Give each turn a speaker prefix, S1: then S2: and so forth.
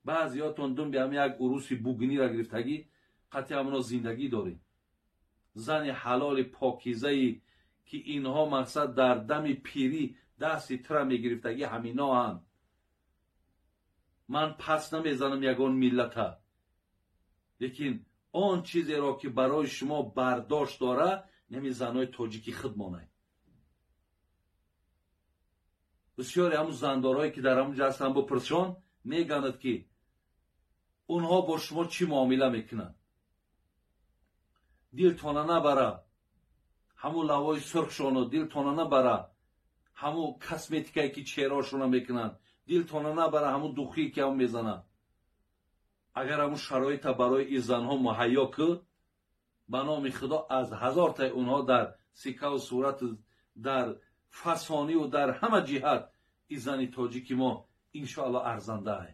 S1: Баъзиётон думби ҳам як уруси бугнира гирифтагӣ, қатъи ҳамоно зиндагӣ дорем. Зани ҳалоли покизае, ки инҳо мақсад дар дами пирӣ дасти тира мегирифтагӣ, ҳаминоанд. Ман пас намезанам ягон миллата, лекин он чизеро, ки барои шумо бардошт дора, нами занои тоҷики худмонай. Бисёре ҳамун зандорҳое, ки дар ҳамун ҷо ҳастанд, бипурсшон, мегӯянд, ки онҳо бо шумо чӣ муомила мекунанд. Дилтона набара ҳамун лавои сурхшону, дилтона набара ҳамун косметикае, ки чеҳраошона мекунанд, дилтона набара ҳамун духие, ки ҳам мезананд. Агар ҳамун шароита барои ин занҳо муҳайё кӯ, ба номи Худо, аз ҳазортаи онҳо дар сикаву сурату дар фасониву дар ҳама ҷиҳат ин зани тоҷики мо, иншоалло, арзандаа.